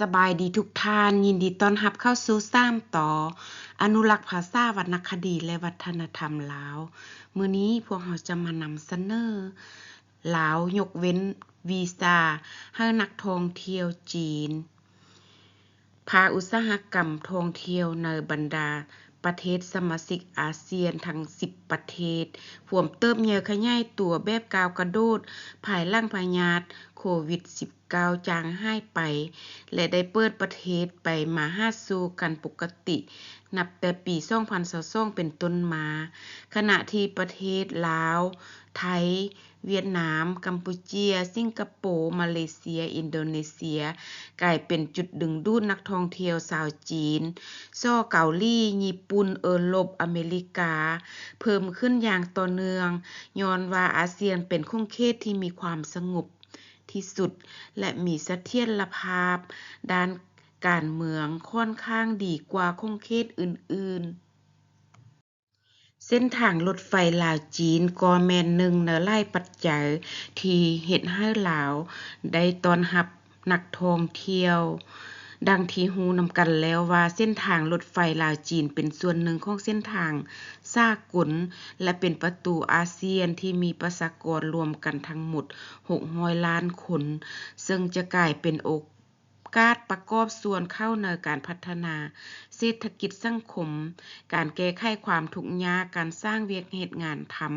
ສະບາຍດີທຸກທ່ານ, ຍິນດີຕ້ອນຮັບເຂົ້າສູ່ສາມຕໍ່ ອະນຸລັກພາສາ, ວັນນະຄະດີ ແລະ ວັດທະນະທຳລາວ. ມື້ນີ້ພວກເຮົາຈະມານຳສະເໜີ ລາວຍົກເວັ້ນວີຊາໃຫ້ນັກທ່ອງທ່ຽວຈີນ. ພາອຸດສາຫະກຳທ່ອງທ່ຽວໃນບັນດາປະເທດສະມາຊິກອາຊຽນທັງສິບປະເທດ ພວມເຕີບໃຫຍ່ຂະຫຍາຍຕົວແບບກ້າວກະໂດດ ພາຍຫຼັງພະຍາດໂຄວິດສິບເກົ້າ ຈາງຫາຍໄປ ແລະ ໄດ້ເປີດປະເທດໄປມາຫາສູ່ກັນປົກກະຕິ ນັບແຕ່ປີສອງພັນຊາວສອງເປັນຕົ້ນມາ, ຂະນະທີ່ປະເທດລາວ, ໄທ, ຫວຽດນາມ, ກຳປູເຈຍ, ສິງກະໂປ, ມາເລເຊຍ, ອິນໂດເນເຊຍ ກາຍເປັນຈຸດດຶງດູດນັກທ່ອງທ່ຽວຊາວຈີນ, ສໍ່ເກົາຫຼີ, ຍີ່ປຸ່ນ, ເອີຣົບ, ອາເມລິກາ ເພີ່ມຂຶ້ນຢ່າງຕໍ່ເນື່ອງ, ຍ້ອນວ່າອາຊຽນເປັນຂົງເຂດທີ່ມີຄວາມສະຫງົບທີ່ສຸດ ແລະ ມີສະຖຽນລະພາບດ້ານການເມືອງຂ້ອນຂ້າງດີກວ່າຂົງເຂດອື່ນໆ. ເສັ້ນທາງລົດໄຟລາວ-ຈີນກໍແມ່ນໜຶ່ງໃນຫຼາຍປັດໄຈທີ່ເຮັດໃຫ້ລາວໄດ້ຕ້ອນຮັບນັກທ່ອງທ່ຽວ. ດັ່ງທີ່ຮູ້ນຳກັນແລ້ວວ່າ ເສັ້ນທາງລົດໄຟລາວ-ຈີນເປັນສ່ວນໜຶ່ງຂອງເສັ້ນທາງສາກົນ ແລະ ເປັນປະຕູອາຊຽນທີ່ມີປະຊາກອນລວມກັນທັງໝົດຫົກຮ້ອຍລ້ານຄົນ, ເຊິ່ງຈະກາຍເປັນໂອ ກາດປະກອບສ່ວນເຂົ້າໃນການພັດທະນາເສດຖະກິດສັງຄົມ, ການແກ້ໄຂຄວາມທຸກຍາກ, ການສ້າງວຽກເຮັດງານທຳ,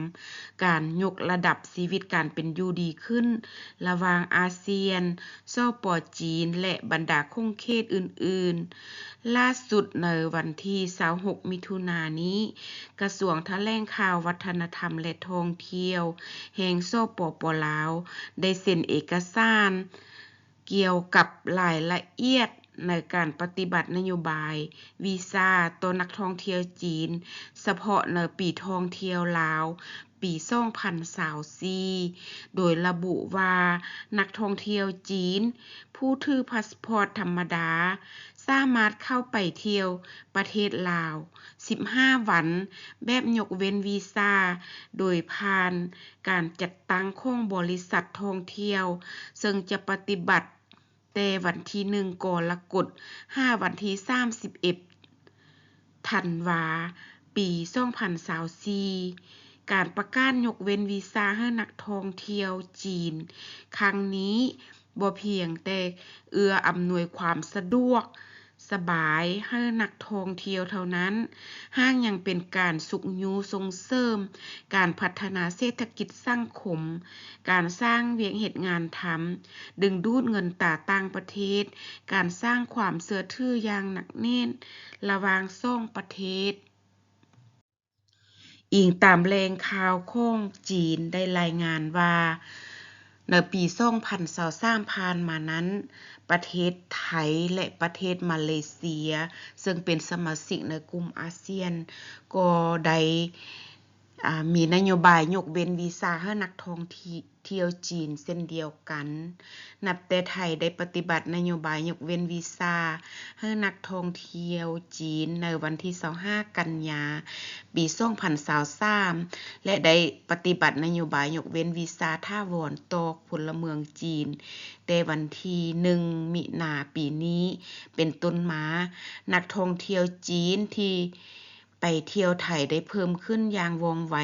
ການຍົກລະດັບຊີວິດການເປັນຢູ່ດີຂຶ້ນລະຫວ່າງອາຊຽນ, ສປ ຈີນ ແລະ ບັນດາຂົງເຂດອື່ນໆ. ລ່າສຸດໃນວັນທີຊາວຫົກ ມິຖຸນານີ້, ກະຊວງຖະແຫຼງຂ່າວ, ວັດທະນະທຳ ແລະ ທ່ອງທ່ຽວແຫ່ງ ສປປ ລາວ ໄດ້ເຊັນເອກະສານ ກ່ຽວກັບລາຍລະອຽດໃນການປະຕິບັດນະໂຍບາຍວີຊາຕໍ່ນັກທ່ອງທ່ຽວຈີນ ສະເພາະໃນປີທ່ອງທ່ຽວລາວປີສອງພັນຊາວສີ່ ໂດຍລະບຸວ່ານັກທ່ອງທ່ຽວຈີນຜູ້ຖືພາສປອດທຳມະດາ ສາມາດເຂົ້າໄປທ່ຽວປະເທດລາວສິບຫ້າວັນ ແບບຍົກເວັ້ນວີຊາ ໂດຍຜ່ານການຈັດຕັ້ງຂອງບໍລິສັດທ່ອງທ່ຽວ ເຊິ່ງຈະປະຕິບັດແຕ່ວັນທີໜຶ່ງ ກໍລະກົດ ຫາວັນທີສາມສິບເອັດ ທັນວາ ປີສອງພັນຊາວສີ່. ການປະກາດຍົກເວັ້ນວີຊາໃຫ້ນັກທ່ອງທ່ຽວຈີນຄັ້ງນີ້ ບໍ່ພຽງແຕ່ເອື້ອອຳນວຍຄວາມສະດວກສະບາຍໃຫ້ນັກທ່ອງທ່ຽວເທົ່ານັ້ນ, ຫາກຍັງເປັນການຊຸກຍູ້ສົ່ງເສີມການພັດທະນາເສດຖະກິດສັງຄົມ, ການສ້າງວຽກເຮັດງານທຳ, ດຶງດູດເງິນຕາຕ່າງປະເທດ, ການສ້າງຄວາມເຊື່ອຖືຢ່າງໜັກແໜ້ນລະຫວ່າງສອງປະເທດ. ອີງຕາມແຫຼ່ງຂ່າວຂອງຈີນໄດ້ລາຍງານວ່າ ໃນປີສອງພັນຊາວສາມຜ່ານມານັ້ນ, ປະເທດໄທ ແລະ ປະເທດມາເລເຊຍ ເຊິ່ງເປັນສະມາຊິກໃນກຸ່ມອາຊຽນ ກໍໄດ້ ອາ ມີນະໂຍບາຍຍົກເວັ້ນວີຊາໃຫ້ນັກທ່ອງທ່ຽວຈີນເຊັ່ນດຽວກັນ. ນັບແຕ່ໄທໄດ້ປະຕິບັດນະໂຍບາຍຍົກເວັ້ນວີຊາໃຫ້ນັກທ່ອງທ່ຽວຈີນໃນວັນທີຊາວຫ້າ ກັນຍາ ປີສອງພັນຊາວສາມ ແລະ ໄດ້ປະຕິບັດນະໂຍບາຍຍົກເວັ້ນວີຊາຖາວອນຕໍ່ພົນລະເມືອງຈີນ ແຕ່ວັນທີໜຶ່ງ ມິນາ ປີນີ້ເປັນຕົ້ນມາ, ນັກທ່ອງທ່ຽວຈີນທີ່ ໄປທ່ຽວໄທໄດ້ເພີ່ມຂຶ້ນຢ່າງວ່ອງໄວ.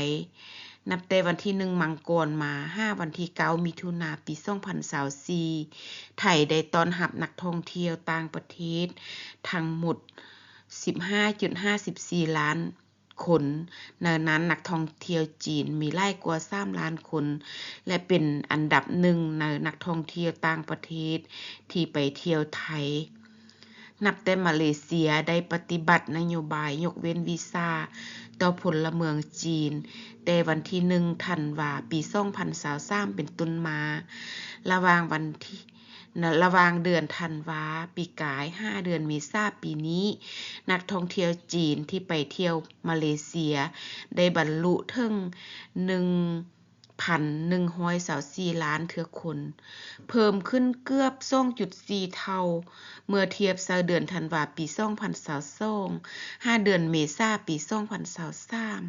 ນັບແຕ່ວັນທີໜຶ່ງ ມັງກອນ ມາຫາວັນທີເກົ້າ ມິຖຸນາ ປີສອງພັນຊາວສີ່ ໄທໄດ້ຕ້ອນຮັບນັກທ່ອງທ່ຽວຕ່າງປະເທດທັງໝົດສິບຫ້າຈຸດຫ້າສິບສີ່ລ້ານຄົນ, ໃນນັ້ນນັກທ່ອງທ່ຽວຈີນມີຫຼາຍກວ່າສາມລ້ານຄົນ ແລະ ເປັນອັນດັບໜຶ່ງໃນນັກທ່ອງທ່ຽວຕ່າງປະເທດທີ່ໄປທ່ຽວໄທ. ນັບແຕ່ມາເລເຊຍໄດ້ປະຕິບັດນະໂຍບາຍຍົກເວັ້ນວີຊາຕໍ່ພົນລະເມືອງຈີນ ແຕ່ວັນທີໜຶ່ງ ທັນວາ ປີສອງພັນຊາວສາມ ເປັນຕົ້ນມາ, ລະຫວ່າງວັນທີ ລະຫວ່າງເດືອນທັນວາປີກາຍ ຫາເດືອນເມສາປີນີ້, ນັກທ່ອງທ່ຽວຈີນທີ່ໄປທ່ຽວມາເລເຊຍໄດ້ບັນລຸເຖິງໜຶ່ງ ພັນໜຶ່ງຮ້ອຍຊາວສີ່ລ້ານເທື່ອຄົນ, ເພີ່ມຂຶ້ນເກືອບສອງຈຸດສີ່ເທົ່າ ເມື່ອທຽບໃສ່ເດືອນທັນວາປີສອງພັນຊາວສອງ ຫາເດືອນເມສາປີສອງພັນຊາວສາມ.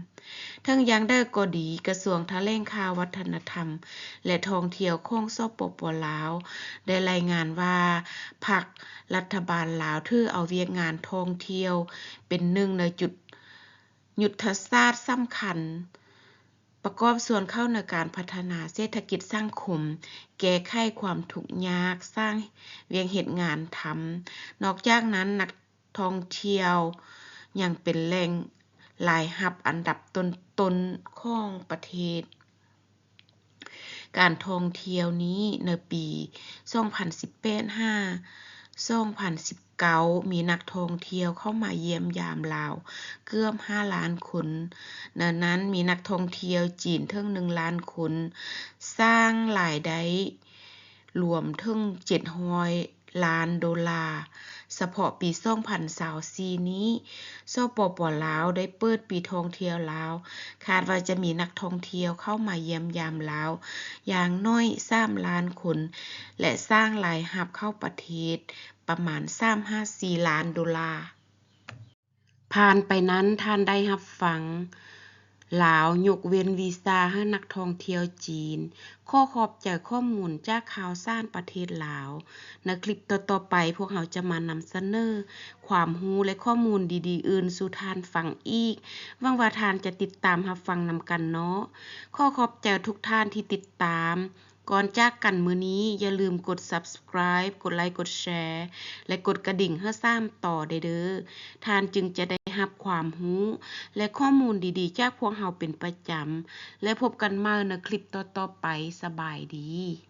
ເຖິງຢ່າງໃດກໍດີ, ກະຊວງຖະແຫຼງຂ່າວ, ວັດທະນະທຳ ແລະ ທ່ອງທ່ຽວຂອງ ສປປ ລາວ ໄດ້ລາຍງານວ່າ ພັກລັດຖະບານລາວຖືເອົາວຽກງານທ່ອງທ່ຽວເປັນໜຶ່ງໃນຈຸດຍຸດທະສາດສຳຄັນ ປະກອບສ່ວນເຂົ້າໃນການພັດທະນາເສດຖະກິດສັງຄົມ, ແກ້ໄຂຄວາມທຸກຍາກ, ສ້າງວຽກເຮັດງານທຳ. ນອກຈາກນັ້ນ, ນັກທ່ອງທ່ຽວຍັງເປັນແຫຼ່ງລາຍຮັບອັນດັບຕົ້ນໆຂອງປະເທດ. ການທ່ອງທ່ຽວນີ້ໃນປີສອງພັນສິບແປດຫາສອງພັນສິບເກົ້າ ມີນັກທ່ອງທ່ຽວເຂົ້າມາຢ້ຽມຢາມລາວເກືອບຫ້າລ້ານຄົນ, ໃນນັ້ນມີນັກທ່ອງທ່ຽວຈີນເຖິງໜຶ່ງລ້ານຄົນ, ສ້າງລາຍໄດ້ລວມເຖິງເຈັດຮ້ອຍລ້ານໂດລາ. ສະເພາະປີສອງພັນຊາວສີ່ນີ້, ສປປ ລາວ ໄດ້ເປີດປີທ່ອງທ່ຽວລາວ, ຄາດວ່າຈະມີນັກທ່ອງທ່ຽວເຂົ້າມາຢ້ຽມຢາມລາວຢ່າງໜ້ອຍສາມລ້ານຄົນ ແລະ ສ້າງລາຍຮັບເຂົ້າປະເທດປະມານສາມຫາສີ່ລ້ານໂດລາ. ຜ່ານໄປນັ້ນ, ທ່ານໄດ້ຮັບຟັງ ລາວຍົກເວັ້ນວີຊາໃຫ້ນັກທ່ອງທ່ຽວຈີນ. ຂໍຂອບໃຈຂໍ້ມູນຈາກຂ່າວສານປະເທດລາວ. ໃນຄລິບຕໍ່ໆໄປ, ພວກເຮົາຈະມານຳສະເໜີຄວາມຮູ້ ແລະ ຂໍ້ມູນດີໆອື່ນສູ່ທ່ານຟັງອີກ. ຫວັງວ່າທ່ານຈະຕິດຕາມຮັບຟັງນຳກັນເນາະ. ຂໍຂອບໃຈທຸກທ່ານທີ່ຕິດຕາມ. ກ່ອນຈາກກັນມື້ນີ້, ຢ່າລືມກົດ Subscribe ກົດໄລ, ກົດແຊ ແລະ ກົດກະດິ່ງໃຫ້ສາມຕໍ່ໄດ້ເດີ້. ທ່ານຈຶ່ງຈະໄດ້ຮັບຄວາມຮູ້ ແລະ ຂໍ້ມູນດີໆຈາກພວກເຮົາເປັນປະຈຳ. ແລ້ວພົບກັນໃໝ່ໃນຄລິບຕໍ່ໆໄປ. ສະບາຍດີ.